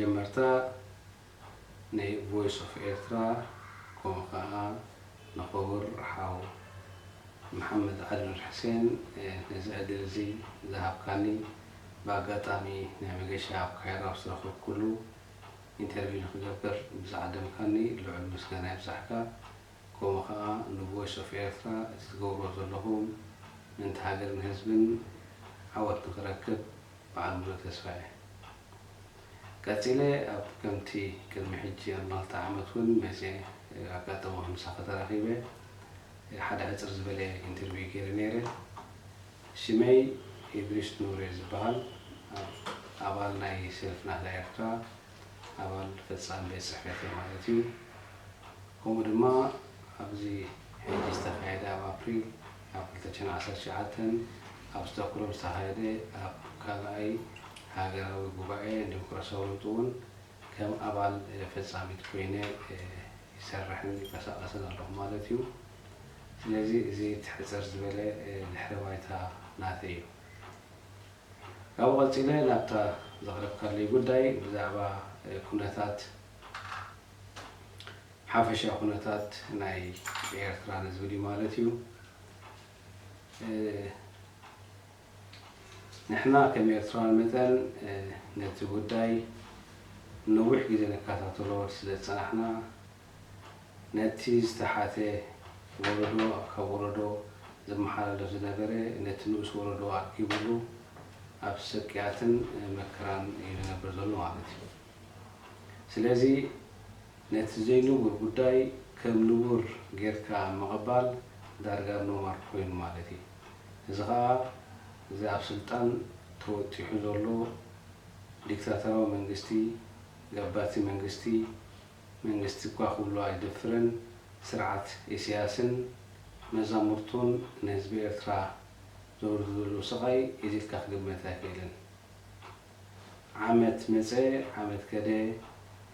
መጀመርታ ንቮይስ ኦፍ ኤርትራ፣ ከምኡ ከኣ ንኽቡር ሓው መሓመድ ዓሊ ኑር ሕሴን፣ ነዚ ዕድል እዚ ዝሃብካኒ፣ ብኣጋጣሚ ናይ መገሻ ኣብ ካይሮ ኣብ ዝተረኸብኩሉ ኢንተርቪው ንኽገብር ብዝዓደምካኒ ልዑል ምስጋና ይብጻሕካ። ከምኡ ከኣ ንቮይስ ኦፍ ኤርትራ እቲ ትገብርዎ ዘለኹም ምእንቲ ሃገርን ህዝብን ዓወት ንኽረክብ በዓል ሙሉእ ተስፋ እየ። ቀጺለ ኣብ ከምቲ ቅድሚ ሕጂ ኣርባዕተ ዓመት እውን መጺኤ ኣጋጣሚ ምሳኺ ተራኺበ ሓደ ሕጽር ዝበለ ኢንተርቪው ገይረ ነይረ። ሽመይ ኢድሪስ ኑር እየ ዝበሃል። ኣብ-፣ ኣባል ናይ ሰልፊ ናህዳ ኤርትራ፣ ኣባል ፈጻሚ ቤት ጽሕፈት እየ ማለት እዩ። ከምኡ ድማ ኣብዚ ሕጂ ዝተኻየደ ኣብ ኣፕሪል ኣብ ክልተ ሽሕን ዓሰርተ ትሽዓተን ኣብ ስቶክሆልም ዝተኻየደ ኣብ ካልኣይ ሃገራዊ ጉባኤ ዲሞክራሲያዊ ለውጢ እውን ከም ኣባል፣ እ፣ ፈጻሚት ኮይነ፣ እ፣ ይሰርሕን ይንቀሳቐስን ኣለኹ ማለት እዩ። ስለዚ እዚ እቲ ሕጽር ዝበለ፣ እ፣ ድሕረ ባይታ ናተይ እዩ። ካብኡ ቀጺለ ናብታ ዘቕረብካለይ ጉዳይ ብዛዕባ፣ እ፣ ኩነታት፣ ሓፈሻ ኩነታት ናይ ኤርትራ ንዝብል እዩ ማለት እዩ። እ፣ ንሕና ከም ኤርትራውያን መጠን፣ እ፣ ነቲ ጉዳይ ነዊሕ ግዜ ንከታተሎ ስለ ዝጸናሕና፣ ነቲ ዝተሓተ ወለዶ ካብ ወለዶ ዝመሓላለፍ ዝነበረ፣ ነቲ ንኡስ ወለዶ ኣርኪቡሉ ኣብ ስቅያትን መከራን እዩ ዝነብር ዘሎ ማለት እዩ። ስለዚ ነቲ ዘይንቡር ጉዳይ ከም ንቡር ጌርካ ምቕባል ዳርጋ ኖማል ኮይኑ ማለት እዩ። እዚ ኸኣ እዚ ኣብ ስልጣን ተወጢሑ ዘሎ ዲክታተራዊ መንግስቲ፣ ገባቲ መንግስቲ፣ መንግስቲ እኳ ክብሎ ኣይደፍርን፣ ስርዓት ኢሳያስን መዛሙርቱን ንህዝቢ ኤርትራ ዘውርዱ ዘለዉ ስቓይ ኢዚልካ ክግመት ኣይክእልን። ዓመት መጸ፣ ዓመት ከደ፣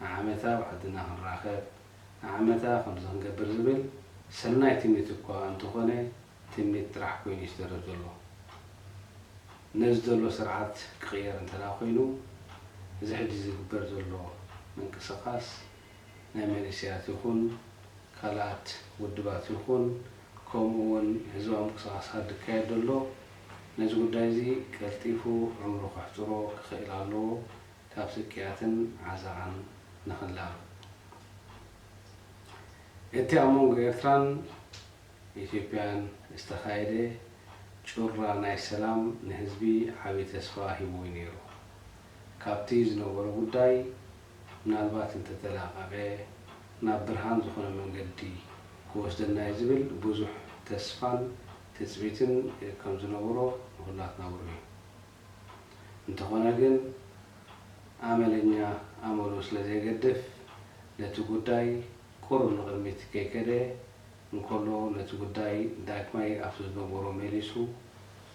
ንዓመታ ኣብ ዓድና ክንራኸብ፣ ንዓመታ ከምዚ ክንገብር ዝብል ሰናይ ትምኒት እኳ እንተኾነ፣ ትምኒት ጥራሕ ኮይኑ እዩ ዝተርፍ ዘሎ። ነዚ ዘሎ ስርዓት ክቕየር እንተ ደኣ ኮይኑ፣ እዚ ሕጂ ዝግበር ዘሎ ምንቅስቓስ ናይ መንእሰያት ይኹን ካልኣት ውድባት ይኹን፣ ከምኡ እውን ህዝባዊ ምንቅስቓሳት ዝካየድ ዘሎ፣ ነዚ ጉዳይ እዚ ቀልጢፉ ዕምሩ ከሕጽሮ ክኽእል ኣለዎ፣ ካብ ስቅያትን ዓዘቓን ንኽንላቐቕ። እቲ ኣብ መንጎ ኤርትራን ኢትዮጵያን ዝተኻየደ ጩራ ናይ ሰላም ንህዝቢ ዓቢ ተስፋ ሂብዎ እዩ ነይሩ። ካብቲ ዝነበሮ ጉዳይ ምናልባት እንተተላቐቐ ናብ ብርሃን ዝኾነ መንገዲ ክወስደና እዩ ዝብል ብዙሕ ተስፋን ትጽቢትን ከም ዝነበሮ ንኹላትና ብሩህ እዩ። እንተኾነ ግን ኣመለኛ ኣመሉ ስለ ዘይገድፍ ነቲ ጉዳይ ቁሩብ ንቕድሚት ከይከደ እንከሎ ነቲ ጉዳይ ዳግማይ ኣብቲ ዝነበሮ መሊሱ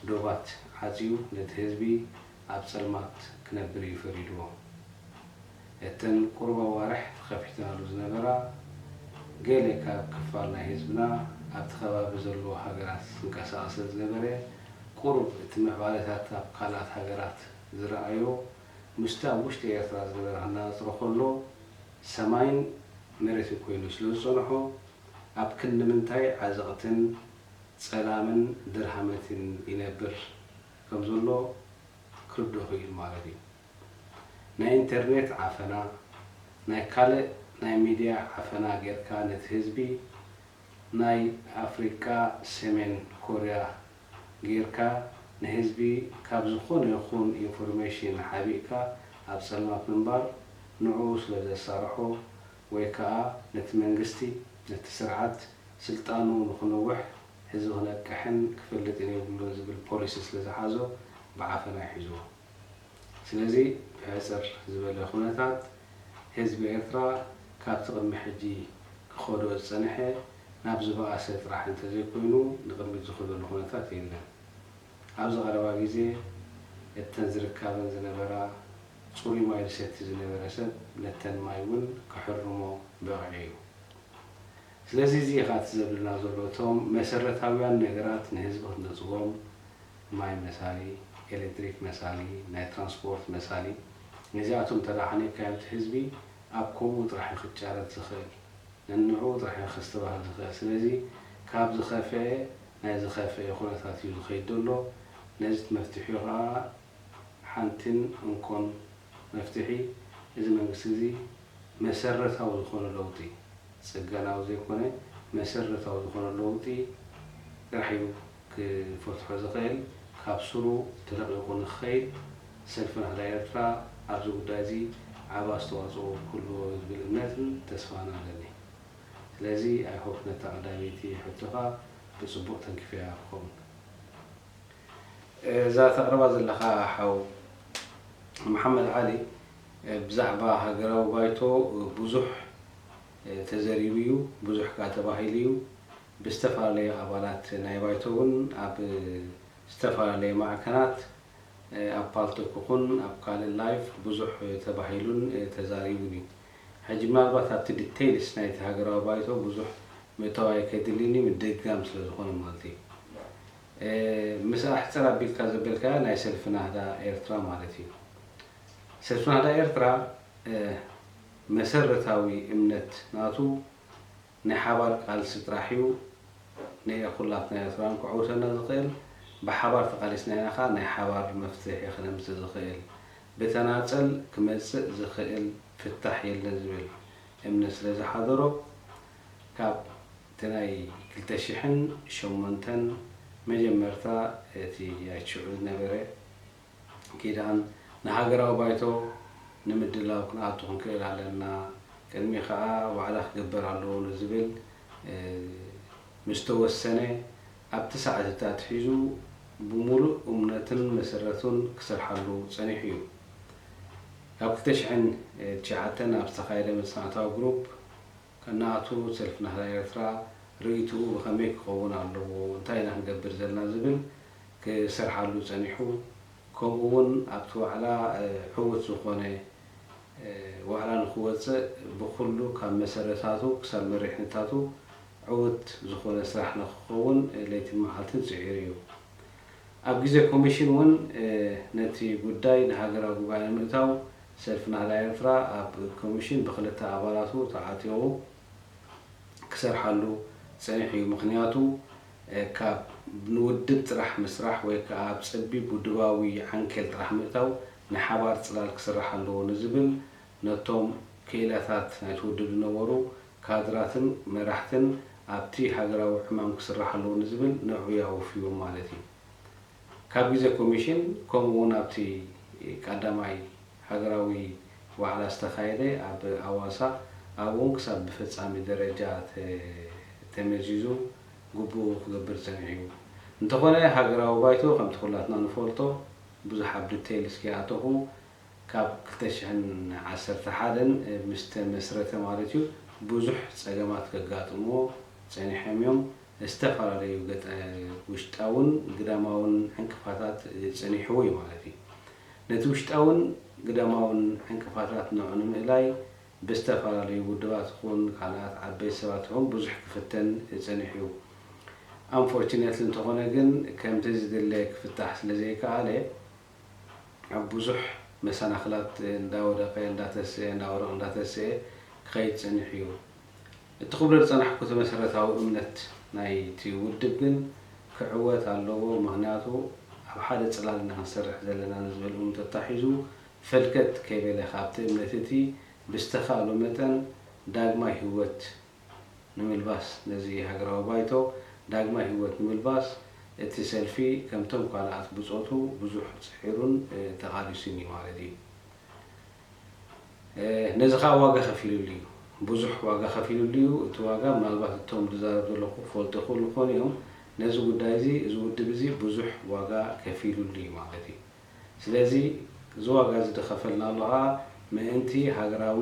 ዶባት ዓጽዩ ነቲ ህዝቢ ኣብ ጸልማት ክነብር እዩ ፈሪድዎ። እተን ቁሩብ ኣዋርሕ ተኸፊተናሉ ዝነበራ ገለ ካብ ክፋል ናይ ህዝብና ኣብቲ ከባቢ ዘለዎ ሃገራት ዝንቀሳቐሰ ዝነበረ ቁሩብ እቲ ምዕባለታት ኣብ ካልኣት ሃገራት ዝረኣዮ ምስቲ ኣብ ውሽጢ ኤርትራ ዝነበረ ክነጻጽሮ ከሎ ሰማይን መሬትን ኮይኑ ስለ ዝጸንሖ ኣብ ክንዲ ምንታይ ዓዘቕትን ጸላምን ድርሃመትን ይነብር ከም ዘሎ ክርድኦ ክኢሉ ማለት እዩ። ናይ ኢንተርኔት ዓፈና፣ ናይ ካልእ ናይ ሚድያ ዓፈና ጌርካ ነቲ ህዝቢ ናይ ኣፍሪቃ ሰሜን ኮርያ ጌርካ ንህዝቢ ካብ ዝኾነ ይኹን ኢንፎርሜሽን ሓቢእካ ኣብ ጸልማት ምንባር ንዕኡ ስለ ዘሳርሖ ወይ ከኣ ነቲ መንግስቲ፣ ነቲ ስርዓት ስልጣኑ ንኽነውሕ ህዝቢ ክነቅሕን ክፈልጥን የብሉን ዝብል ፖሊሲ ስለ ዝሓዞ ብዓፈና እዩ ሒዝዎ። ስለዚ ብሕጽር ዝበለ ኩነታት ህዝቢ ኤርትራ ካብቲ ቅድሚ ሕጂ ክኸዶ ዝጸንሐ ናብ ዝበኣሰ ጥራሕ እንተዘይኮይኑ ንቕድሚት ዝኸደሉ ኩነታት የለን። ኣብዚ ቀረባ ግዜ እተን ዝርካበን ዝነበራ ጽሩይ ማይ ዝሰቲ ዝነበረ ሰብ ነተን ማይ እውን ክሕርሞ በቒዑ እዩ። ስለዚ እዚ ኢኻ እቲ ዘብልና ዘሎ እቶም መሰረታውያን ነገራት ንህዝቢ ክትነጽጎም ማይ መሳሊ፣ ኤሌክትሪክ መሳሊ፣ ናይ ትራንስፖርት መሳሊ፣ ነዚኣቶም እንተ ደኣ ሓኒቕካዮ እቲ ህዝቢ ኣብ ከምኡ ጥራሕ እዩ ክጫረት ዝኽእል፣ ነንዕኡ ጥራሕ እዩ ከስተባህል ዝኽእል። ስለዚ ካብ ዝኸፍአ ናይ ዝኸፍአ ኩነታት እዩ ዝኸይድ ዘሎ። ነዚ መፍትሒኡ ከኣ ሓንትን እንኮን መፍትሒ እዚ መንግስቲ እዚ መሰረታዊ ዝኾነ ለውጢ፣ ጽገናዊ ዘይኮነ መሰረታዊ ዝኾነ ለውጢ ጥራሕ እዩ ክፈትሖ ዝኽእል። ካብ ስሩ ተለቒቑ ንክኸይድ ሰልፊ ናህዳ ኤርትራ ኣብዚ ጉዳይ እዚ ዓቢ ኣስተዋጽኦ ክህልዎ ዝብል እምነትን ተስፋን ኣለኒ። ስለዚ I hope ነታ ቀዳመይቲ ሕቶኻ ብጽቡቕ ተንኪፈያ ክኸውን። እዛ ተቕርባ ዘለኻ ሓው መሓመድ ዓሊ፣ ብዛዕባ ሃገራዊ ባይቶ ብዙሕ ተዘሪቡ እዩ፣ ብዙሕ ከኣ ተባሂሉ እዩ። ብዝተፈላለዩ ኣባላት ናይ ባይቶ እውን ኣብ ዝተፈላለየ ማዕከናት፣ ኣብ ፓልቶክ ይኹን ኣብ ካልእ ላይፍ ብዙሕ ተባሂሉን ተዛሪቡን እዩ። ሕጂ ምናልባት ኣብቲ ዲቴይልስ ናይቲ ሃገራዊ ባይቶ ብዙሕ ምእታው ኣይከድልን እዩ፣ ምድግጋም ስለ ዝኾነ ማለት እዩ። እ፣ ምስ ኣሕጽር ኣቢልካ ዘበልካዮ ናይ ሰልፊ ናህዳ ኤርትራ ማለት እዩ። ሰልፊ ናህዳ ኤርትራ፣ እ፣ መሰረታዊ እምነት ናቱ ናይ ሓባር ቃልሲ ጥራሕ እዩ ንኹላትና ኤርትራውያን ከዕውተና ዝኽእል። ብሓባር ተቓሊስና ኢና ኸኣ ናይ ሓባር መፍትሒ ክነምጽእ ዝኽእል። ብተናጸል ክመጽእ ዝኽእል ፍታሕ የለን ዝብል እምነት ስለ ዝሓደሮ፣ ካብ እቲ ናይ ክልተ ሽሕን ሸሞንተን መጀመርታ እቲ ሽዑ ዝነበረ ኪዳን ንሃገራዊ ባይቶ ንምድላው ክንኣቱ ክንክእል ኣለና፣ ቅድሚ ከኣ ዋዕላ ክግበር ኣለዎ ንዝብል፣ እ፣ ምስ ተወሰነ፣ ኣብቲ ሰዓት እቲ ኣትሒዙ ብምሉእ እምነትን መሰረቱን ክሰርሓሉ ጸኒሑ እዩ። ካብ ክልተ ሽሕን ትሽዓተን ኣብ ዝተኻየደ መጽናዕታዊ ግሩፕ ከነኣቱ ሰልፊ ናህዳ ኤርትራ ርእይትኡ ብኸመይ ክኸውን ኣለዎ፣ እንታይ ኢና ክንገብር ዘለና ዝብል ክሰርሓሉ ጸኒሑ። ከምኡ እውን ኣብቲ ዋዕላ፣ እ፣ ዕዉት ዝኾነ፣ እ፣ ዋዕላ ንኽወጽእ ብኹሉ ካብ መሰረታቱ ክሳብ መሪሕነታቱ ዕዉት ዝኾነ ስራሕ ንክኸውን ለይትን መዓልትን ጽዒሩ እዩ። ኣብ ግዜ ኮሚሽን እውን፣ እ፣ ነቲ ጉዳይ ንሃገራዊ ጉባኤ ንምእታው ሰልፊ ናህዳ ኤርትራ ኣብ ኮሚሽን ብክልተ ኣባላቱ ተዓጢቑ ክሰርሓሉ ጸኒሑ እዩ። ምኽንያቱ፣ እ፣ ካብ ንውድብ ጥራሕ ምስራሕ ወይ ከኣ ኣብ ጸቢብ ውድባዊ ዓንኬል ጥራሕ ምእታው ንሓባር ጽላል ክስራሕ ኣለዎ ንዝብል ነቶም ክኢላታት ናይቲ ውድብ ዝነበሩ ካድራትን መራሕትን ኣብቲ ሃገራዊ ዕማም ክስራሕ ኣለዎ ንዝብል ንዕኡ ኣወፍይዎም ማለት እዩ። ካብ ግዜ ኮሚሽን ከምኡ እውን ኣብቲ ቀዳማይ ሃገራዊ ዋዕላ ዝተኻየደ ኣብ ኣዋሳ፣ ኣብኡ እውን ክሳብ ብፈጻሚ ደረጃ ተ-፣ ተመዚዙ ግቡኡ ክገብር ጸኒሑ እዩ። እንተኾነ ሃገራዊ ባይቶ ከምቲ ኩላትና ንፈልጦ ብዙሕ ኣብ ዲቴይልስ ከይኣተኹ ካብ ክልተ ሽሕን ዓሰርተ ሓደን ምስ ተመስረተ ማለት እዩ ብዙሕ ጸገማት ከጋጥምዎ ጸኒሖም እዮም። ዝተፈላለዩ ገጠ-፣ ውሽጣውን ግዳማውን ዕንቅፋታት ጸኒሕዎ እዩ ማለት እዩ። ነቲ ውሽጣውን ግዳማውን ዕንቅፋታት ንዕኡ ንምእላይ ብዝተፈላለዩ ውድባት ይኹን ካልኣት ዓበይቲ ሰባት ይኹን ብዙሕ ክፍተን ጸኒሑ እዩ። ኣንፎርቹኔትሊ እንተኾነ ግን ከምቲ ዝድለ ክፍታሕ ስለ ዘይከኣለ ኣብ ብዙሕ መሰናኽላት እንዳወደቐ እንዳተስአ እንዳወደቐ እንዳተስአ ክኸይድ ጸኒሑ እዩ። እቲ ክብሎ ዝጸናሕኩ እቲ መሰረታዊ እምነት ናይቲ ውድብ ግን ክዕወት ኣለዎ፣ ምኽንያቱ ኣብ ሓደ ጽላል ኢና ክንሰርሕ ዘለና ንዝብል እምነት ኣታሒዙ ፈልከት ከይበለ ካብቲ እምነት እቲ ብዝተኻእሎ መጠን ዳግማይ ህይወት ንምልባስ፣ ነዚ ሃገራዊ ባይቶ ዳግማይ ህይወት ንምልባስ እቲ ሰልፊ ከምቶም ካልኣት ብጾቱ ብዙሕ ጽዒሩን፣ እ፣ ተቓሊሱን እዩ ማለት እዩ። እ፣ ነዚ ኸኣ ዋጋ ከፊሉሉ እዩ። ብዙሕ ዋጋ ከፊሉሉ እዩ። እቲ ዋጋ ምናልባት እቶም ዝዛረብ ዘለኹ ክፈልጡ ይኽእሉ ይኾኑ እዮም። ነዚ ጉዳይ እዚ፣ እዚ ውድብ እዚ ብዙሕ ዋጋ ከፊሉሉ እዩ ማለት እዩ። ስለዚ እዚ ዋጋ እዚ ዝኸፈልናሉ ኸኣ ምእንቲ ሃገራዊ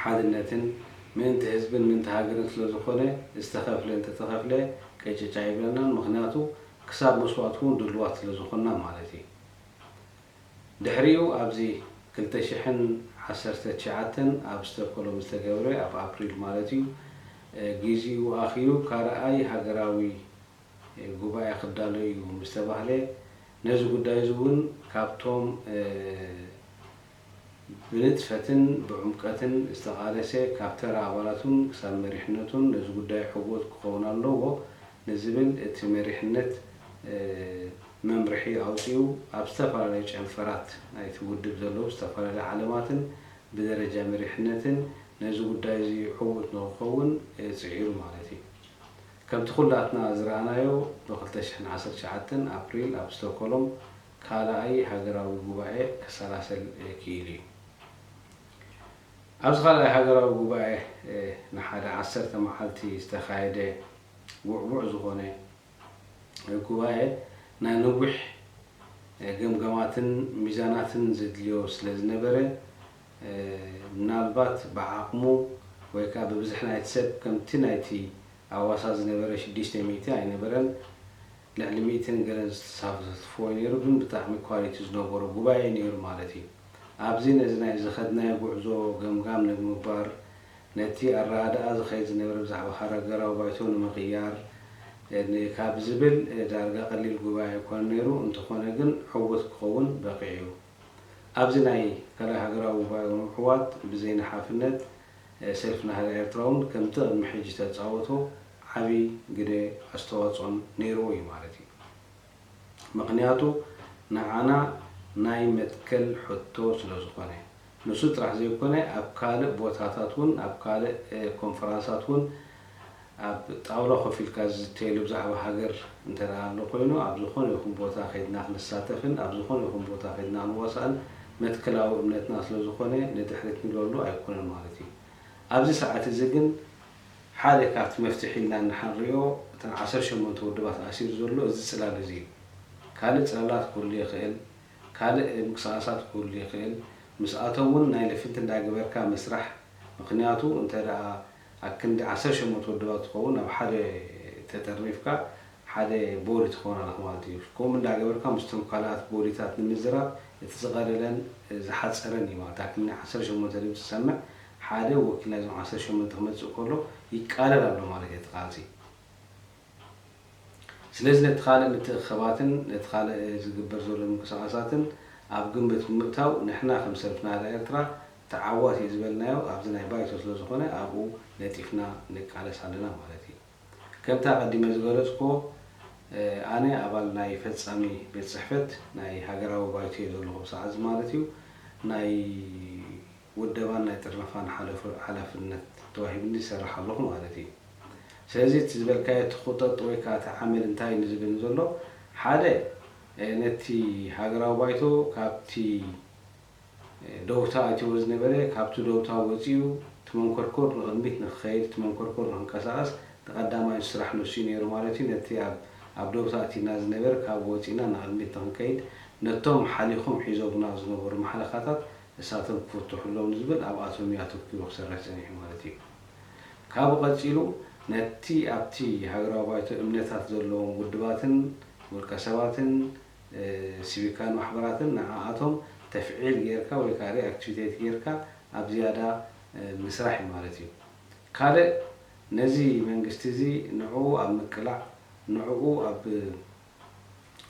ሓድነትን ምእንቲ ህዝብን ምእንቲ ሃገርን ስለ ዝኾነ ዝተኸፍለ እንተተኸፍለ ቅጭጭ ኣይብለናን። ምኽንያቱ ክሳብ መስዋእቲ እውን ድልዋት ስለ ዝኾንና ማለት እዩ። ድሕሪኡ ኣብዚ ክልተ ሽሕን ዓሰርተ ትሽዓተን ኣብ ስቶክሆልም ዝተገብረ ኣብ ኣፕሪል ማለት እዩ፣ እ፣ ግዜኡ ኣኺሉ ካልኣይ ሃገራዊ ጉባኤ ክዳሎ እዩ ምስ ተባህለ፣ ነዚ ጉዳይ እዚ እውን ካብቶም፣ እ፣ ብንጥፈትን ብዕምቀትን ዝተቓለሰ፣ ካብ ተራ ኣባላቱን ክሳብ መሪሕነቱን ነዚ ጉዳይ ዕዉት ክኸውን ኣለዎ ንዝብል እቲ መሪሕነት መምርሒ ኣውጺኡ፣ ኣብ ዝተፈላለዩ ጨንፈራት ናይቲ ውድብ ዘለዉ ዝተፈላለዩ ዓለማትን ብደረጃ መሪሕነትን ነዚ ጉዳይ እዚ ዕዉት ንክኸውን ጽዒሩ ማለት እዩ። ከምቲ ኩላትና ዝረኣናዮ፣ ብ2019 ኣፕሪል ኣብ ስቶኮሎም ካልኣይ ሃገራዊ ጉባኤ ክሰላሰል ክኢሉ እዩ። ኣብዚ ካልኣይ ሃገራዊ ጉባኤ ንሓደ ዓሰርተ መዓልቲ ዝተኻየደ ውዕዉዕ ዝኾነ ጉባኤ ናይ ነዊሕ ገምጋማትን ሚዛናትን ዘድልዮ ስለ ዝነበረ፣ ምናልባት ብዓቕሙ ወይ ከዓ ብብዝሒ ናይቲ ሰብ ከምቲ ናይቲ ኣዋሳ ዝነበረ ሽዱሽተ ሚእቲ ኣይነበረን፣ ልዕሊ ሚእትን ገለን ዝተሳተፍዎ ነይሩ፣ ግን ብጣዕሚ ኳሊቲ ዝነበሮ ጉባኤ ነይሩ ማለት እዩ። ኣብዚ ነዚ ናይ ዝኸድናዮ ጉዕዞ ገምጋም ንምግባር፣ ነቲ ኣረኣድኣ ዝኸይድ ዝነበረ ብዛዕባ ሃገራዊ ባይቶ ንምቕያር፣ ን-፣ ካብ ዝብል ዳርጋ ቀሊል ጉባኤ ኣይኮነ ነይሩ፣ እንተኾነ ግን ዕዉት ክኸውን በቒዑ እዩ። ኣብዚ ናይ ካልኣይ ሃገራዊ ጉባኤ ንምዕዋት ብዘይ ንሓፍነት ሰልፊ ናህዳ ኤርትራ እውን ከምቲ ቅድሚ ሕጂ ተጻወቶ ዓቢ ግደ ኣስተዋጽኦን ነይርዎ እዩ ማለት እዩ። ምኽንያቱ ንዓና ናይ መትከል ሕቶ ስለ ዝኾነ፣ ንሱ ጥራሕ ዘይኮነ ኣብ ካልእ ቦታታት እውን፣ ኣብ ካልእ ኮንፈራንሳት እውን ኣብ ጣውላ ኮፍ ኢልካ ዝዝተየሉ ብዛዕባ ሃገር እንተ ደኣ ኣሎ ኮይኑ፣ ኣብ ዝኾነ ይኹን ቦታ ከይድና ክንሳተፍን ኣብ ዝኾነ ይኹን ቦታ ከይድና ክንዋሳእን መትከላዊ እምነትና ስለ ዝኾነ ንድሕሪት ንብለሉ ኣይኮነን ማለት እዩ። ኣብዚ ሰዓት እዚ ግን ሓደ ካብቲ መፍትሒ ኢልና እንድሕር ንሪኦ፣ እተን ዓሰርተ ሸሞንተ ውድባት ኣሲሩ ዘሎ እዚ ጽላል እዚ እዩ። ካልእ ጽላላት ክህሉ ይኽእል፣ ካልእ ምንቅስቓሳት ክህሉ ይኽእል። ምስኣቶም እውን ናይ ልፍንቲ እንዳገበርካ ምስራሕ። ምኽንያቱ እንተ ደኣ ኣብ ክንዲ ዓሰርተ ሸሞንተ ውድባት ትኸውን፣ ኣብ ሓደ ተጠርኒፍካ ሓደ ቦዲ ትኸውን ኣለኻ ማለት እዩ። ከምኡ እንዳገበርካ ምስቶም ካልኣት ቦዲታት ንምዝራብ እቲ ዝቐለለን ዝሓጸረን እዩ ማለት። ኣብ ክንዲ ዓሰርተ ሸሞንተ ድምፂ ዝሰምዕ ሓደ ወኪል ናይዞም ዓሰርተ ሸሞንተ ክመጽእ ከሎ ይቃለል ኣሎ ማለት እዩ እቲ ቃልሲ። ስለዚ ነቲ ካልእ ምትእኽኻባትን ነቲ ካልእ ዝግበር ዘሎ ምንቅስቓሳትን ኣብ ግምት ብምእታው፣ ንሕና ከም ሰልፊ ናህዳ ኤርትራ ተዓዋቲ እዩ ዝበልናዮ ኣብዚ ናይ ባይቶ ስለ ዝኾነ፣ ኣብኡ ነጢፍና ንቃለስ ኣለና ማለት እዩ። ከምቲ ኣቐዲመ ዝገለጽኩዎ፣ ኣነ ኣባል ናይ ፈጻሚ ቤት ጽሕፈት ናይ ሃገራዊ ባይቶ እየ ዘለኹ፣ ብሰዓት እዚ ማለት እዩ። ናይ ውደባን ናይ ጥርነፋን ሓለፍ-፣ ሓላፍነት ተዋሂቡኒ ይሰርሕ ኣለኹ ማለት እዩ። ስለዚ እቲ ዝበልካዮ እቲ ክጠጥ ወይ ከዓ እቲ ዓመል እንታይ እዩ ዝብል ዘሎ፣ ሓደ፣ እ፣ ነቲ ሃገራዊ ባይቶ ካብቲ፣ እ፣ ደውታ ኣትይዎ ዝነበረ፣ ካብቲ ደውታ ወፂኡ እቲ መንኮርኮር ንቕድሚት ንክኸይድ፣ እቲ መንኮርኮር ንክንቀሳቐስ፣ እቲ ቀዳማይ ስራሕ ንሱ እዩ ነይሩ ማለት እዩ። ነቲ ኣብ፣ ኣብ ደውታ ኣቲና ዝነበረ ካብ ወፂና ንቕድሚት ንክንከይድ፣ ነቶም ሓሊኾም ሒዞምና ዝነበሩ ማሕለኻታት ንሳቶም ክፍትሑ ኣለዎም ዝብል ኣብኣቶም እዩ ኣተኪሩ ክሰርሕ ጸኒሑ ማለት እዩ። ካብኡ ቀጺሉ ነቲ ኣብቲ ሃገራዊ ባይቶ እምነታት ዘለዎም ውድባትን ውልቀ ሰባትን፣ እ፣ ሲቪካን ማሕበራትን ንዓኣቶም ተፍዒል ጌርካ ወይ ከኣ ሪኣክቲቪቴት ጌርካ ኣብ ዝያዳ፣ እ፣ ምስራሕ እዩ ማለት እዩ። ካልእ ነዚ መንግስቲ እዚ ንዕኡ ኣብ ምቅላዕ፣ ንዕኡ ኣብ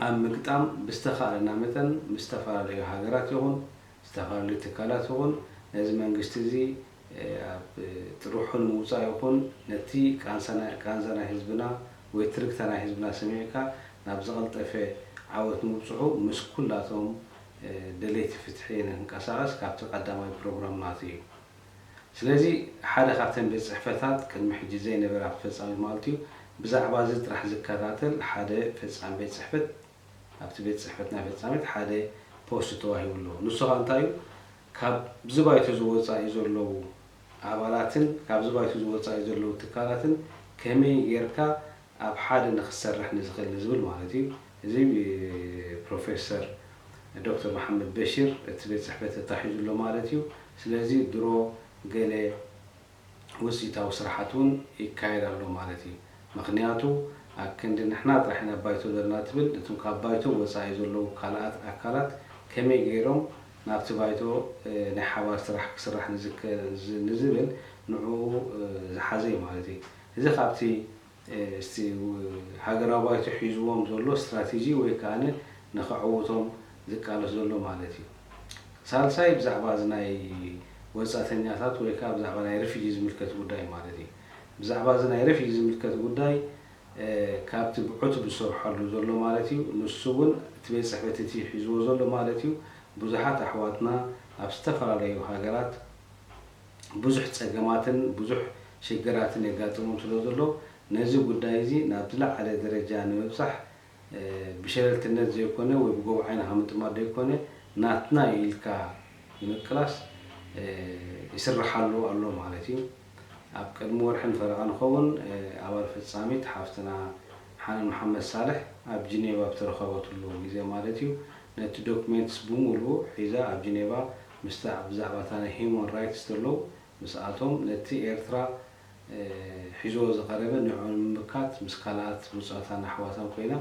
ኣብ ምግጣም ብዝተኻእለና መጠን ምስ ዝተፈላለዩ ሃገራት ይኹን ዝተፈላለዩ ትካላት ይኹን ነዚ መንግስቲ እዚ፣ እ፣ ኣብ ጥርሑ ንምውፃእ ይኹን ነቲ ቃንሳ ናይ፣ ቃንዛ ናይ ህዝብና ወይ ትርግታ ናይ ህዝብና ሰሚዕካ ናብ ዝቐልጠፈ ዓወት ንምብፅሑ ምስ ኩላቶም፣ እ፣ ደለይቲ ፍትሒ ንክንቀሳቐስ ካብቲ ቀዳማይ ፕሮግራም ናቱ እዩ። ስለዚ ሓደ ካብተን ቤት ጽሕፈታት ቅድሚ ሕጂ ዘይነበራ ፈጻሚ ማለት እዩ፣ ብዛዕባ እዚ ጥራሕ ዝከታተል ሓደ ፈጻሚ ቤት ጽሕፈት ኣብቲ ቤት ጽሕፈት ናይ ፈጻሚት ሓደ ፖስት ተዋሂቡ ኣሎ። ንሱ ኸኣ እንታይ እዩ? ካብዚ ባይቶ ዝወጻኢ ዘለዉ ኣባላትን ካብዚ ባይቶ ዝወጻኢ ዘለዉ ትካላትን ከመይ ጌርካ ኣብ ሓደ ንኽሰርሕ ንዝኽእል ንዝብል ማለት እዩ። እዚ ፕሮፌሰር ዶክተር መሓመድ በሺር እቲ ቤት ጽሕፈት ተታሒዙ ኣሎ ማለት እዩ። ስለዚ ድሮ ገለ ውጽኢታዊ ስራሓት እውን ይካየድ ኣሎ ማለት እዩ። ምኽንያቱ ኣብ ክንዲ ንሕና ጥራሕ ኢና ባይቶ ዘለና ትብል፣ እቶም ካብ ባይቶ ወጻኢ ዘለዉ ካልኣት ኣካላት ከመይ ገይሮም ናብቲ ባይቶ፣ እ፣ ናይ ሓባር ስራሕ ክስራሕ ንዝከ-፣ ዝ-፣ ንዝብል ንዕኡ፣ እ፣ ዝሓዘ እዩ ማለት እዩ። እዚ ካብቲ፣ እ፣ እስቲ ው-፣ ሃገራዊ ባይቶ ሒዝዎም ዘሎ ስትራቴጂ ወይ ከኣ ንኸዕውቶም ዝቃለስ ዘሎ ማለት እዩ። ሳልሳይ ብዛዕባ እዚ ናይ ወጻእተኛታት ወይ ከዓ ብዛዕባ ናይ ሪፊጂ ዝምልከት ጉዳይ ማለት እዩ። ብዛዕባ እዚ ናይ ሪፊጂ ዝምልከት ጉዳይ ካብቲ ብዕቱብ ዝሰርሓሉ ዘሎ ማለት እዩ። ንሱ እውን እቲ ቤት ጽሕፈት እቲ ሒዝዎ ዘሎ ማለት እዩ። ብዙሓት ኣሕዋትና ኣብ ዝተፈላለዩ ሃገራት ብዙሕ ጸገማትን ብዙሕ ሽግራትን የጋጥሞም ስለ ዘሎ ነዚ ጉዳይ እዚ ናብ ዝለዓለ ደረጃ ንምብጻሕ ብሸለልትነት ዘይኮነ ወይ ብጎቦ ዓይንኻ ምጥማት ዘይኮነ ናትና እዩ ኢልካ ንምቅላስ ይስርሓሉ ኣሎ ማለት እዩ። ኣብ ቅድሚ ወርሕን ፈረቓ ንኸውን ኣባል ፈጻሚት ሓፍትና ሓናን መሓመድ ሳልሕ ኣብ ጂኔቫ ብተረኸበትሉ ግዜ ማለት እዩ ነቲ ዶክሜንትስ ብምሉኡ ሒዛ ኣብ ጂኔቫ ምስታ ብዛዕባ እታ ናይ ሂውማን ራይትስ ዘለዉ ምስኣቶም ነቲ ኤርትራ ሒዝዎ ዝቐረበ ንዕኡ ንምምካት ምስ ካልኣት ብጾታን ኣሕዋታን ኮይና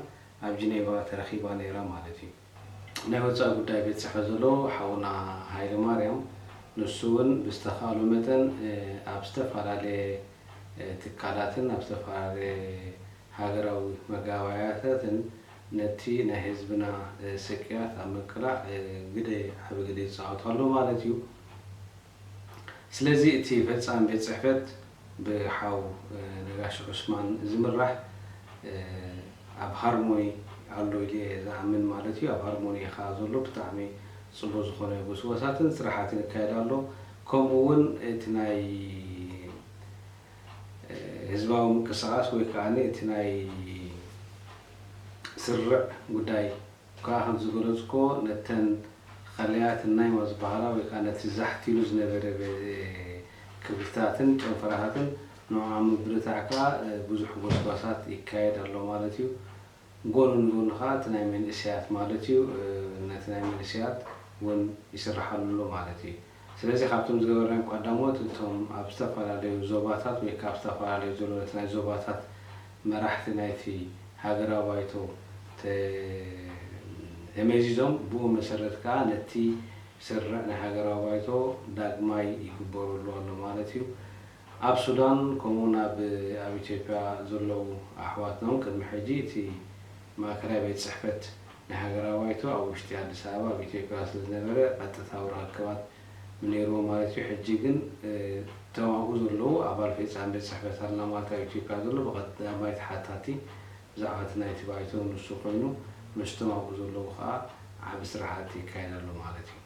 ኣብ ጂኔቫ ተረኺባ ነይራ ማለት እዩ። ናይ ወጻኢ ጉዳይ ቤት ጽሕፈት ዘሎ ሓውና ሃይለ ማርያም ንሱ እውን ብዝተኻእሎ መጠን ኣብ ዝተፈላለየ ትካላትን ኣብ ዝተፈላለየ ሃገራዊ መጋባያታትን ነቲ ናይ ህዝብና ስቅያት ኣብ ምቅላዕ ግደ ዓቢ ግደ ይጻወት ኣሎ ማለት እዩ። ስለዚ እቲ ፈጻሚ ቤት ጽሕፈት ብሓው ነጋሽ ዑስማን ዝምራሕ ኣብ ሃርሞኒ ኣሎ ኢለ ዝኣምን ማለት እዩ። ኣብ ሃርሞኒ እዩ ከዓ ዘሎ ብጣዕሚ ጽቡቅ ዝኾነ ጉስጓሳትን ስራሓትን ይካየድ ኣሎ። ከምኡ እውን እቲ ናይ ህዝባዊ ምንቅስቃስ ወይ ከዓ እቲ ናይ ስርዕ ጉዳይ ከዓ ከም ዝገለፅኮ ነተን ከለያት እናይማ ዝበሃላ ወይ ከዓ ነቲ ዛሕቲሉ ዝነበረ ክብርታትን ጨንፈራታትን ንዓ ምብርታዕ ከዓ ብዙሕ ጎስጓሳት ይካየድ ኣሎ ማለት እዩ። ጎኑ ንጎኑ ከዓ እቲ ናይ መንእሰያት ማለት እዩ ነቲ ናይ መንእሰያት እውን ይስርሓሉ ኣሎ ማለት እዩ። ስለዚ ካብቶም ዝገበርናዮም ቀዳሞት እቶም ኣብ ዝተፈላለዩ ዞባታት ወይ ከዓ ኣብ ዝተፈላለዩ ዘሎ ነቲ ናይ ዞባታት መራሕቲ ናይቲ ሃገራዊ ባይቶ ተመዚዞም ብኡ መሰረት ከዓ ነቲ ስርዕ ናይ ሃገራዊ ባይቶ ዳግማይ ይግበረሉ ኣሎ ማለት እዩ። ኣብ ሱዳን ከምኡውን ኣብ ኣብ ኢትዮጵያ ዘለዉ ኣሕዋትና እውን ቅድሚ ሕጂ እቲ ማእከላይ ቤት ጽሕፈት ናይ ሃገራዊ ባይቶ ኣብ ውሽጢ ኣዲስ ኣበባ ኣብ ኢትዮጵያ ስለ ዝነበረ ቀጥታዊ ርኽክባት ነይርዎ ማለት እዩ። ሕጂ ግን እቶም ኣብኡ ዘለዉ ኣባል ፈጻሚ ቤት ጽሕፈት ኣለና ማለት ኣብ ኢትዮጵያ ዘሎ ብቐዳማይ ተሓታቲ ብዛዕባ እቲ ናይቲ ባይቶ ንሱ ኮይኑ ምስቶም ኣብኡ ዘለዉ ከዓ ዓቢ ስራሓት ይካየድ ኣሎ ማለት እዩ።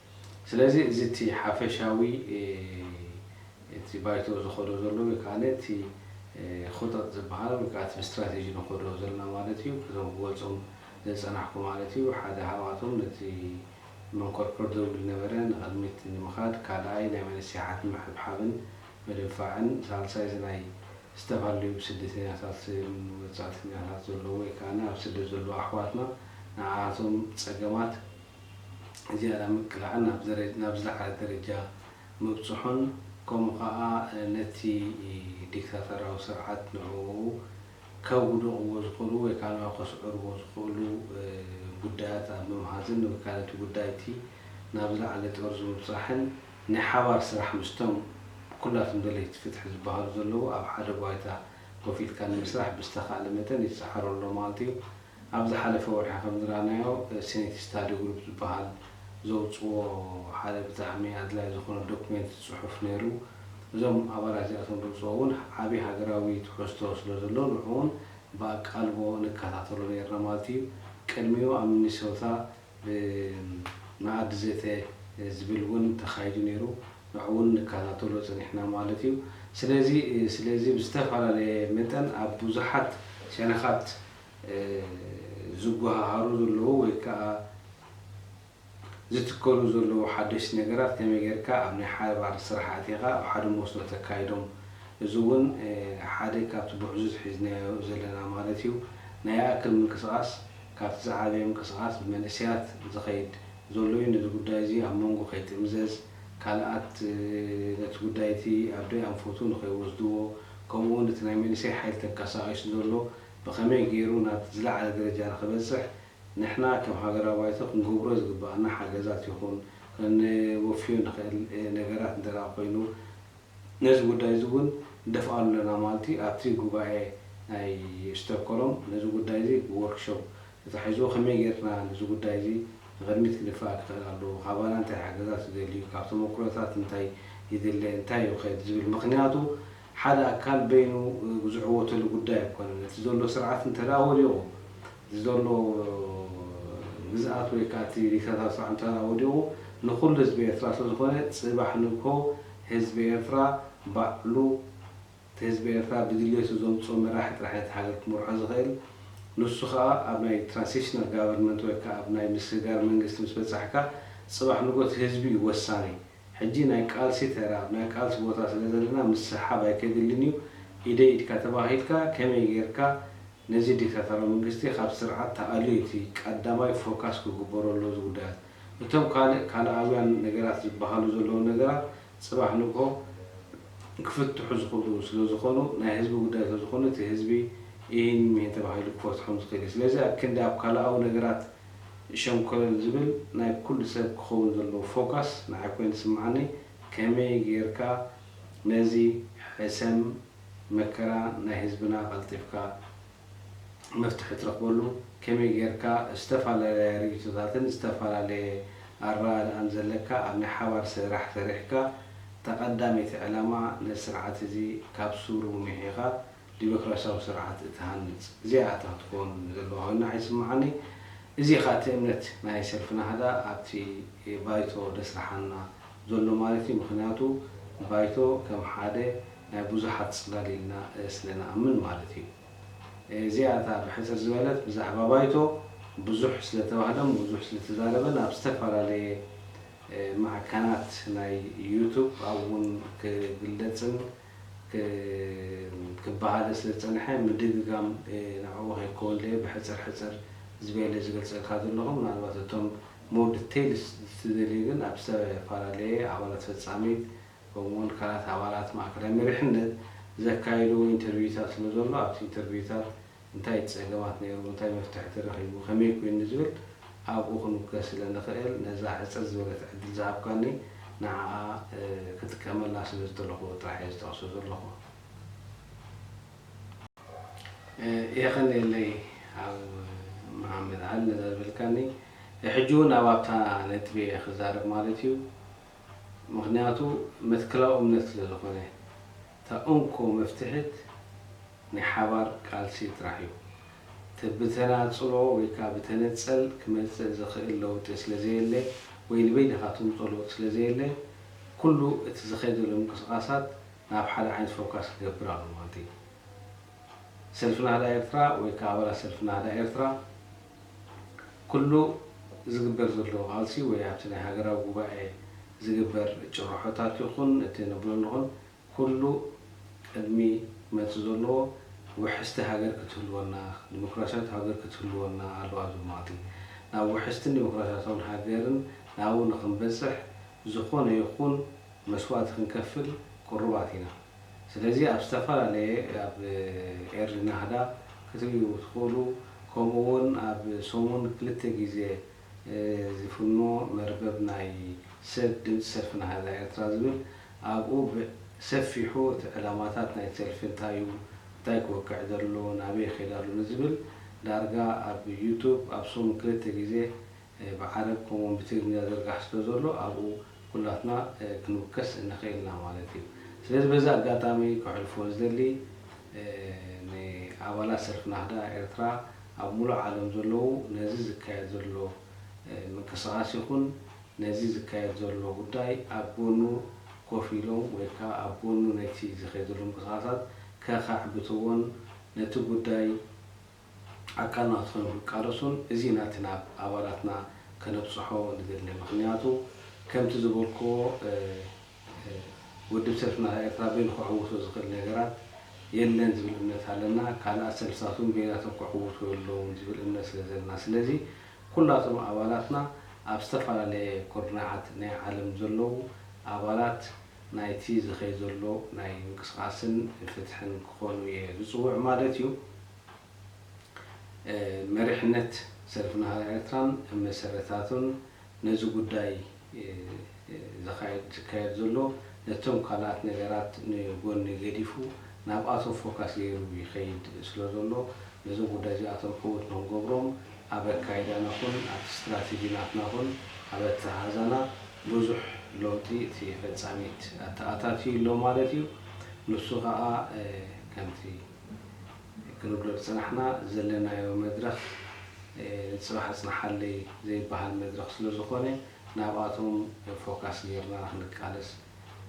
ስለዚ እዚ እቲ ሓፈሻዊ እቲ ባይቶ ዝኸዶ ዘሎ ወይ ከዓ እቲ ክጠጥ ዝበሃል ወይ ከዓ እቲ ስትራቴጂ ንኸዶ ዘለና ማለት እዩ። እዞም ክገልፆም ዝፀናሕኩ ማለት እዩ። ሓደ ካብኣቶም ነቲ መንኮርኮር ደውል ነበረ ንቕድሚት ንምኻድ፣ ካልኣይ ናይ መንእሰያት ምሕብሓብን ምድንፋዕን፣ ሳልሳይ እዚ ናይ ዝተፈላለዩ ስደተኛታት ወፃእተኛታት ዘለዉ ወይ ከዓ ኣብ ስደት ዘለዉ ኣሕዋትና ንዓኣቶም ፀገማት ዝያዳ ምቅላዕን ናብ ዝለዓለ ደረጃ ምብፅሑን ከምኡ ከዓ ነቲ ዲክታተራዊ ስርዓት ንዕኡ ከውድቕዎ ዝኽእሉ ወይ ከዓ ንዕኡ ከስዕርዎ ዝኽእሉ ጉዳያት ኣብ ምምሃዝን ወይ ከዓ ነቲ ጉዳይ እቲ ናብ ዝለዓለ ጠርዙ ምብፃሕን ናይ ሓባር ስራሕ ምስቶም ኩላቶም ደለይቲ ፍትሒ ዝበሃሉ ዘለዉ ኣብ ሓደ ባይታ ኮፍ ኢልካ ንምስራሕ ብዝተኻእለ መጠን ይፀዓሩ ኣሎ ማለት እዩ። ኣብ ዝሓለፈ ወርሒ ከም ዝረኣናዮ ሲኔት ስታዲ ግሩፕ ዝበሃል ዘውፅዎ ሓደ ብጣዕሚ ኣድላይ ዝኾነ ዶክሜንት ፅሑፍ ነይሩ። እዞም ኣባላት እዚኣቶም ዘውፅዎ እውን ዓብዪ ሃገራዊ ትሕዝቶ ስለ ዘሎ ንዕኡ እውን ብኣቃልቦ ንከታተሎ ነይርና ማለት እዩ። ቅድሚኡ ኣብ ሚኒሶታ ብመኣዲ ዘተ ዝብል እውን ተኻይዱ ነይሩ። ንዕኡ እውን ንከታተሎ ፀኒሕና ማለት እዩ። ስለዚ ስለዚ ብዝተፈላለየ መጠን ኣብ ብዙሓት ሸነኻት ዝጓሃሃሩ ዘለዉ ወይ ከዓ ዝትከሉ ዘለዉ ሓደሽቲ ነገራት ከመይ ጌርካ ኣብ ናይ ሓባር ስራሕ ኣቲኻ ኣብ ሓደ መስኖ ተካይዶም። እዚ እውን ሓደ ካብቲ ብሕዙዝ ሒዝናዮ ዘለና ማለት እዩ። ናይ ኣክል ምንቅስቃስ ካብቲ ዝዓበየ ምንቅስቃስ ብመንእሰያት ዝኸይድ ዘሎ እዩ። ነዚ ጉዳይ እዚ ኣብ መንጎ ከይጥምዘዝ ካልኣት ነቲ ጉዳይ እቲ ኣብ ደይ ኣንፈቱ ንኸይወስድዎ ከምኡ እውን እቲ ናይ መንእሰይ ሓይሊ ተንቀሳቒሱ ዘሎ ብኸመይ ገይሩ ናብ ዝለዓለ ደረጃ ንኽበፅሕ ንሕና ከም ሃገራዊ ባይቶ ክንገብሮ ዝግባኣና ሓገዛት ይኹን ከነወፍዮ ንኽእል ነገራት እንተ ኮይኑ ነዚ ጉዳይ እዚ እውን ንደፍኣሉ ኣለና ማለት እዩ። ኣብቲ ጉባኤ ናይ ስቶኮሎም ነዚ ጉዳይ እዚ ብወርክሾፕ ተታሒዝዎ ከመይ ጌርና ነዚ ጉዳይ እዚ ንቕድሚት ክድፋእ ክኽእል ኣለዎ፣ ካባና እንታይ ሓገዛት ይደሊ እዩ፣ ካብ ተመኩሮታት እንታይ ይድለ፣ እንታይ እዩ ክኸይድ ዝብል። ምኽንያቱ ሓደ ኣካል በይኑ ዝዕወተሉ ጉዳይ ኣይኮነን። እቲ ዘሎ ስርዓት እንተ ደኣ ወዲቑ፣ እቲ ዘሎ ግዝኣት ወይ ከዓ እቲ ዲክታታር ስርዓት እንተ ደኣ ወዲቑ፣ ንኹሉ ህዝቢ ኤርትራ ስለ ዝኾነ፣ ጽባሕ ንግሆ ህዝቢ ኤርትራ ባዕሉ፣ እቲ ህዝቢ ኤርትራ ብድልየቱ ዘምፅኦ መራሒ ጥራሕ ነቲ ሃገር ክመርሖ ዝኽእል። ንሱ ከዓ ኣብ ናይ ትራንሲሽናል ጋቨርንመንት ወይ ከዓ ኣብ ናይ ምስግጋር መንግስቲ ምስ በፃሕካ፣ ፅባሕ ንጎት ህዝቢ እዩ ወሳኒ። ሕጂ ናይ ቃልሲ ተራ፣ ኣብ ናይ ቃልሲ ቦታ ስለ ዘለና ምስሓብ ኣይከድልን እዩ። ኢደ ኢድካ ተባሂልካ ከመይ ጌርካ ነዚ ዲክታቶራዊ መንግስቲ ካብ ስርዓት ተኣልዩ እቲ ቀዳማይ ፎካስ ክግበሮ ኣለዎ እዚ ጉዳያት። እቶም ካልእ ካልኣውያን ነገራት ዝበሃሉ ዘለዉ ነገራት ጽባሕ ንግሆ ክፍትሑ ዝኽእሉ ስለ ዝኾኑ፣ ናይ ህዝቢ ጉዳይ ስለ ዝኾኑ፣ እቲ ህዝቢ ኢሂን ሚሂን ተባሂሉ ክፈትሖም ዝኽእል እዩ። ስለዚ ኣብ ክንዲ ኣብ ካልኣዊ ነገራት ሸንኮለል ዝብል፣ ናይ ኩሉ ሰብ ክኸውን ዘለዎ ፎካስ ንዓይ ኮይኑ ዝስምዓኒ፣ ከመይ ጌርካ ነዚ ሕሰም መከራ ናይ ህዝብና ቀልጢፍካ መፍትሒ ትረኽበሉ፣ ከመይ ጌርካ ዝተፈላለያ ርእይቶታትን ዝተፈላለየ ኣረኣእያን ዘለካ ኣብ ናይ ሓባር ስራሕ ሰሪሕካ እታ ቀዳመይቲ ዕላማ ነዚ ስርዓት እዚ ካብ ሱሩ ምሒኻ ዲሞክራሲያዊ ስርዓት እትሃንጽ እዚኣ እታ ክትኮን ዘለዋ ኮይና ኣይስምዓኒ። እዚ ኸኣ እቲ እምነት ናይ ሰልፊ ናህዳ ኣብቲ ባይቶ ደስርሓና ዘሎ ማለት እዩ። ምኽንያቱ ባይቶ ከም ሓደ ናይ ብዙሓት ጽላል ኢልና ስለ ንኣምን ማለት እዩ። እዚኣ እታ ብሕጽር ዝበለት ብዛዕባ ባይቶ ብዙሕ ስለ ተባህለን ብዙሕ ስለ ተዛረበን ኣብ ዝተፈላለየ ማዕከናት ናይ ዩቱብ ኣብኡ እውን ክግለጽን ክበሃለ ስለ ዝጸንሐ ምድግጋም ንዕኡ ከይከውን ኢለ ብሕጽር ሕጽር ዝበለ ዝገልጸልካ ዘለኹ። ምናልባት እቶም more details ዝደልዩ ግን ኣብ ዝተፈላለየ ኣባላት ፈጻሚት ከምኡውን ካልኣት ኣባላት ማእከላይ መሪሕነት ዘካየድዎ ኢንተርቪውታት ስለ ዘሎ ኣብቲ ኢንተርቪውታት እንታይ ጸገማት ነይሩ፣ እንታይ መፍትሒ ተረኺቡ፣ ከመይ ኮይኑ ዝብል ኣብኡ ክንውከስ ስለ ንኽእል ነዛ ሕጽር ዝበለት ዕድል ዝሃብካኒ ንዓኣ ክጥቀመላ ስለ ዝደለኹ ጥራሕ እየ ዝጠቕሶ ዘለኹ። የቐንየለይ ኣብ መሓመድ ዓሊ ነዛ ዝበልካኒ። ሕጂ እውን ኣብ ኣብታ ነጥቢ እየ ክዛረብ ማለት እዩ። ምኽንያቱ መትከላዊ እምነት ስለ ዝኾነ እታ እንኮ መፍትሕት ናይ ሓባር ቃልሲ ጥራሕ እዩ። ብተናጽሎ ወይ ከዓ ብተነጸል ክመጽእ ዝኽእል ለውጢ ስለ ዘየለ ወይ ንበይንኻ ትምጾ ለውጢ ስለ ዘየለ ኩሉ እቲ ዝኸይደሉ ምንቅስቓሳት ናብ ሓደ ዓይነት ፎካስ ክገብር ኣሎ ማለት እዩ። ሰልፊ ናህዳ ኤርትራ ወይ ከዓ ኣባላት ሰልፊ ናህዳ ኤርትራ ኩሉ ዝግበር ዘሎ ቃልሲ ወይ ኣብቲ ናይ ሃገራዊ ጉባኤ ዝግበር ጭርሖታት ይኹን እቲ ነብሎ ንኹን ኩሉ ቅድሚ መጽእ ዘለዎ ውሕስቲ ሃገር ክትህልወና፣ ዲሞክራሲያዊት ሃገር ክትህልወና ኣለዋ ዝብል ማለት እዩ። ናብ ውሕስትን ዲሞክራሲያዊትን ሃገርን ናብኡ ንኽንበጽሕ ዝኾነ ይኹን መስዋእቲ ክንከፍል ቅሩባት ኢና። ስለዚ ኣብ ዝተፈላለየ ኣብ ኤሪ ናህዳ ክትርእዩ ትኽእሉ፣ ከምኡ እውን ኣብ ሰሙን ክልተ ግዜ ዝፍኖ መርበብ ናይ ሰብ ድምፂ ሰልፊ ናህዳ ኤርትራ ዝብል ኣብኡ ብሰፊሑ እቲ ዕላማታት ናይ ሰልፊ እንታይ እዩ፣ እንታይ ክወቅዕ ዘሎ፣ ናበይ ይኸይድ ኣሎ ንዝብል ዳርጋ ኣብ ዩቱብ ኣብ ሰሙን ክልተ ግዜ ብዓረብ ከምኡውን ብትግርኛ ዝርጋሕ ስለ ዘሎ ኣብኡ ኩላትና ክንውከስ ንኽእል ኢና ማለት እዩ። ስለዚ በዚ ኣጋጣሚ ከሕልፎ ዝደሊ ንኣባላት ሰልፊ ናህዳ ኤርትራ ኣብ ሙሉእ ዓለም ዘለዉ ነዚ ዝካየድ ዘሎ ምንቅስቓስ ይኹን ነዚ ዝካየድ ዘሎ ጉዳይ ኣብ ጎኑ ኮፍ ኢሎም ወይ ከዓ ኣብ ጎኑ ነቲ ዝኸይድ ዘሎ ምንቅስቓሳት ከኻዕብትዎን ነቲ ጉዳይ ኣካልና ክትኾኑ ክቃለሱን እዚ ናትና ኣባላትና ከነብፅሖ ንደሊ። ምኽንያቱ ከምቲ ዝበልክዎ ውድብ ሰልፍና ኤርትራ በይኑ ክዕውቶ ዝኽእል ነገራት የለን ዝብል እምነት ኣለና። ካልኣት ሰልፍታት እውን በይናቶም ክዕውቱ ኣለዎም ዝብል እምነት ስለ ዘለና፣ ስለዚ ኩላቶም ኣባላትና ኣብ ዝተፈላለየ ኩርናዓት ናይ ዓለም ዘለዉ ኣባላት ናይቲ ዝኸይ ዘሎ ናይ ምንቅስቃስን ፍትሕን ክኾኑ እየ ዝፅውዕ ማለት እዩ። መሪሕነት ሰልፍና ኤርትራን መሰረታቱን ነዚ ጉዳይ ዝካየድ ዝካየድ ዘሎ ነቶም ካልኣት ነገራት ንጎኒ ገዲፉ ናብኣቶም ፎካስ ገይሩ ይኸይድ ስለ ዘሎ ነዞም ጉዳይ እዚኣቶም ዕዉት ንክንገብሮም ኣብ ኣካይዳና ኹን ኣብቲ ስትራተጂ ናትና ኹን ኣብ ኣተሓሕዛና ብዙሕ ለውጢ እቲ ፈጻሚት ኣተኣታትዩ ኣሎ ማለት እዩ። ንሱ ኸኣ ከምቲ ክንብሎ ዝጸናሕና ዘለናዮ መድረኽ ንጽባሕ ኣጽንሓለይ ዘይበሃል መድረኽ ስለ ዝኾነ ናብኣቶም ፎካስ ጌርና ክንቃለስ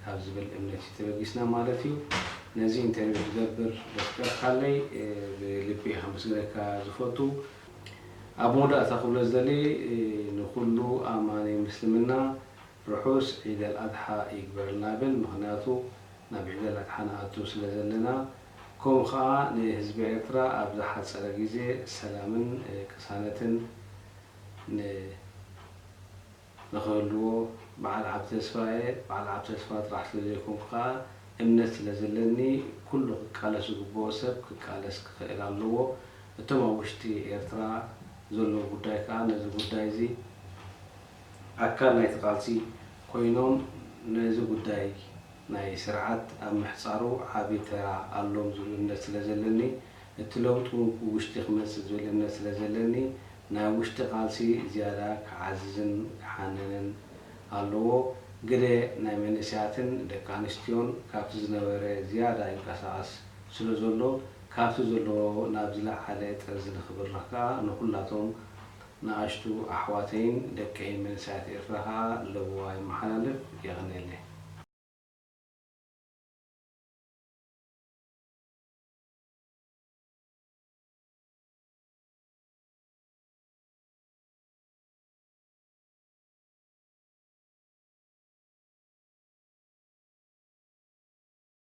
ካብ ዝብል እምነት እዩ ተበጊስና ማለት እዩ። ነዚ ኢንተርቪው ክገብር ዘፍቀድካለይ ብልቢ ከመስግነካ ዝፈቱ። ኣብ መወዳእታ ክብሎ ዝደሊ ንኩሉ ኣማኒ ምስልምና ርሑስ ዒደል ኣድሓ ይግበረልና ብል። ምኽንያቱ ናብ ዒደል ኣድሓ ንኣቱ ስለ ዘለና ከምኡ ኸዓ ንህዝቢ ኤርትራ ኣብ ዝሓጸረ ግዜ ሰላምን ቅሳነትን ንኽህልዎ በዓል ዓቢ ተስፋ እየ። በዓል ዓቢ ተስፋ ጥራሕ ስለ ዘይኮንኩ ከኣ እምነት ስለ ዘለኒ ኩሉ ክቃለስ ዝግብኦ ሰብ ክቃለስ ክኽእል ኣለዎ። እቶም ኣብ ውሽጢ ኤርትራ ዘለዉ ጉዳይ ከኣ ነዚ ጉዳይ እዚ ኣካል ናይቲ ቃልሲ ኮይኖም ነዚ ጉዳይ ናይ ስርዓት ኣብ ምሕጻሩ ዓቢ ተራ ኣሎም ዝብል እምነት ስለ ዘለኒ እቲ ለውጢ እውን ብውሽጢ ክመጽእ ዝብል እምነት ስለ ዘለኒ ናይ ውሽጢ ቃልሲ ዝያዳ ክዓዝዝን ክሓንንን ኣለዎ። ግደ ናይ መንእሰያትን ደቂ ኣንስትዮን ካብቲ ዝነበረ ዝያዳ ይንቀሳቐስ ስለ ዘሎ ካብቲ ዘለዎ ናብ ዝለዓለ ጠርዚ ንኽብርኽ ከኣ ንኹላቶም ንኣሽቱ ኣሕዋተይን ደቀይን መንእሰያት ኤርትራ ከኣ ለበዋ የመሓላልፍ። የቐንየለይ።